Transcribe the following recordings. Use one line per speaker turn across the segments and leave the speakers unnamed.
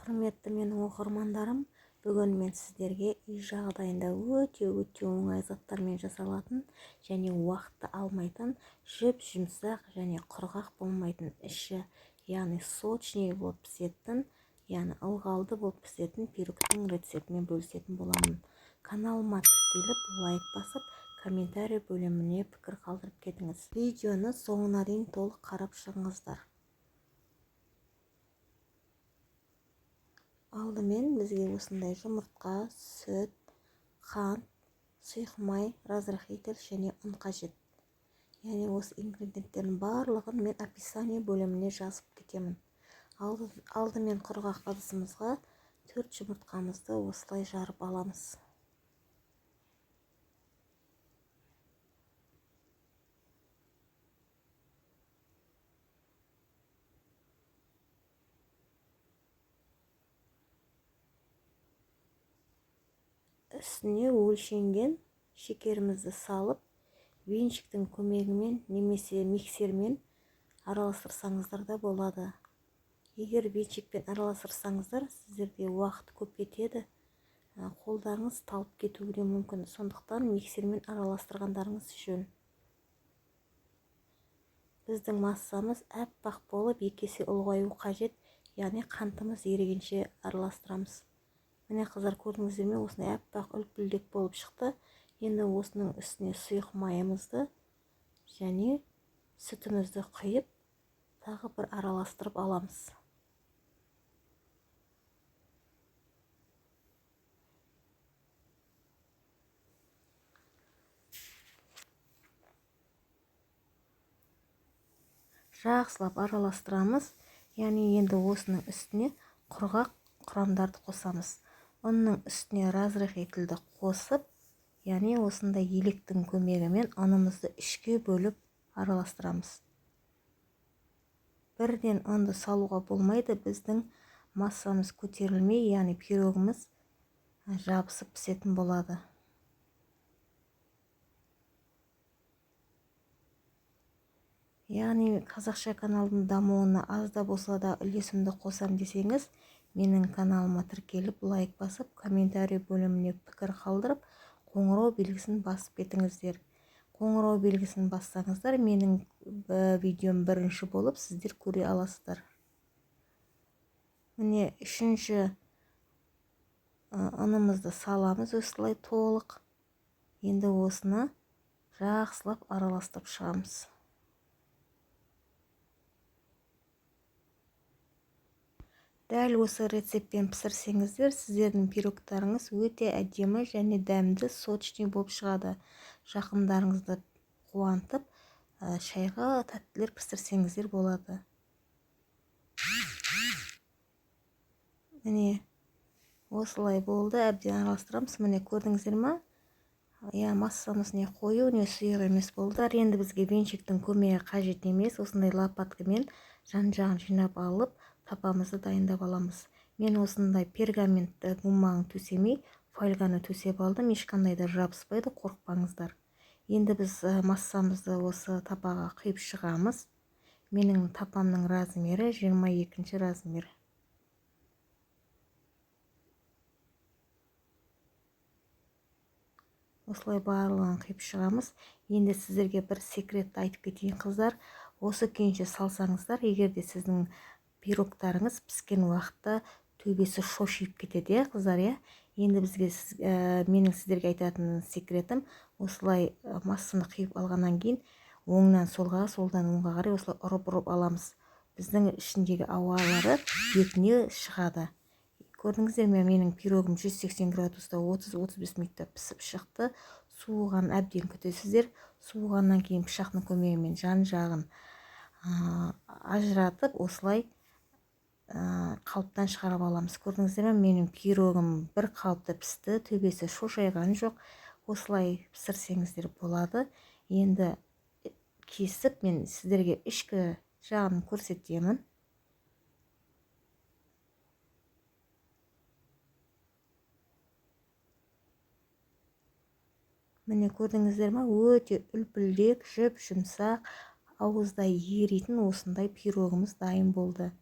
Құрметті менің оқырмандарым, бүгін мен сіздерге үй жағдайында өте-өте оңай заттармен жасалатын және уақытты алмайтын, жұп-жұмсақ және құрғақ болмайтын іші, яғни сочный болып пісетін, яғни ылғалды болып пісетін пирогтың рецептімен бөлісетін боламын. Каналыма тіркеліп, лайк басып, комментарий бөліміне пікір қалдырып кетіңіз. Видеоны соңына дейін толық қарап шығыңыздар. Алдымен бізге осындай жұмыртқа, сүт, қант, сұйық май, разрыхлитель және ұн қажет. Яғни осы ингредиенттердің барлығын мен описание бөліміне жазып кетемін. Алдымен құрғақ ыдысымызға 4 жұмыртқамызды осылай жарып аламыз. Үстіне өлшенген шекерімізді салып, венчиктің көмегімен немесе миксермен араластырсаңыздар да болады. Егер венчикпен араластырсаңыздар, сіздерде уақыт көп кетеді, қолдарыңыз талып кетуі де мүмкін. Сондықтан миксермен араластырғандарыңыз жөн. Біздің массамыз әппақ болып, екі есе ұлғаю қажет, яғни қантымыз ерігенше араластырамыз. Міне қыздар, көрдіңіздер ме, осындай әппақ үлпілдек болып шықты. Енді осының үстіне сұйық майымызды және сүтімізді құйып, тағы бір араластырып аламыз. Жақсылап араластырамыз. Яғни енді осының үстіне құрғақ құрамдарды қосамыз. Ұнның үстіне разрыхлительді қосып, яғни осындай електің көмегімен ұнымызды үшке бөліп араластырамыз. Бірден ұнды салуға болмайды, біздің массамыз көтерілмей, яғни пирогымыз жабысып пісетін болады. Яғни қазақша каналдың дамуына аз да болса да үлесімді қосам десеңіз, менің каналыма тіркеліп, лайк басып, комментарий бөліміне пікір қалдырып, қоңырау белгісін басып кетіңіздер. Қоңырау белгісін бассаңыздар, менің видеом бірінші болып сіздер көре аласыздар. Міне үшінші ұнымызды саламыз осылай толық. Енді осыны жақсылап араластырып шығамыз. Дәл осы рецептпен пісірсеңіздер, сіздердің пирогтарыңыз өте әдемі және дәмді, сочный болып шығады. Жақындарыңызды қуантып, шайға тәттілер пісірсеңіздер болады. Міне осылай болды, әбден араластырамыз. Міне көрдіңіздер ма? Иә, массамыз не қою, не сұйық емес болды. Енді бізге венчиктің көмегі қажет емес. Осындай лопаткамен жан-жағын жинап алып, тапамызды дайындап аламыз. Мен осындай пергаментті бумағын төсемей, фольганы төсеп алдым. Ешқандай да жабыспайды, қорықпаңыздар. Енді біз массамызды осы тапаға құйып шығамыз. Менің тапамның размері 22 размер. Осылай барлығын құйып шығамыз. Енді сіздерге бір секретті айтып кетейін, қыздар. Осы күйінше салсаңыздар, егер де сіздің пирогтарыңыз піскен уақытта төбесі шошиып кетеді, иә, қыздар, иә. Енді бізге менің сіздерге айтатын секретім, осылай массаны құйып алғаннан кейін оңнан солға, солдан оңға қарай осылай ұрып-ұрып аламыз. Біздің ішіндегі ауалары бетіне шығады. Көрдіңіздер ме, менің пирогым 180 градуста 30-35 минутта пісіп шықты. Суыған әбден күтесіздер. Суығаннан кейін пышақтың көмегімен жан-жағын ажыратып, осылай қалыптан шығарып аламыз. Көрдіңіздер ме, менің пирогым бір қалыпты пісті, төбесі шошайған жоқ. Осылай пісірсеңіздер болады. Енді кесіп мен сіздерге ішкі жағын көрсетемін. Міне көрдіңіздер ме, өте үлпілдек, жұп-жұмсақ, ауызда еритін осындай пирогымыз дайын болды.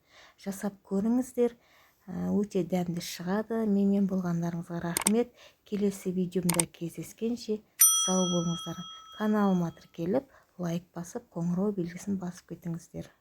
Жасап көріңіздер. Өте дәмді шығады. Менімен болғандарыңызға рахмет. Келесі видеомда кездескенше сау болыңыздар. Каналыма тіркеліп, лайк басып, қоңырау белгісін басып кетіңіздер.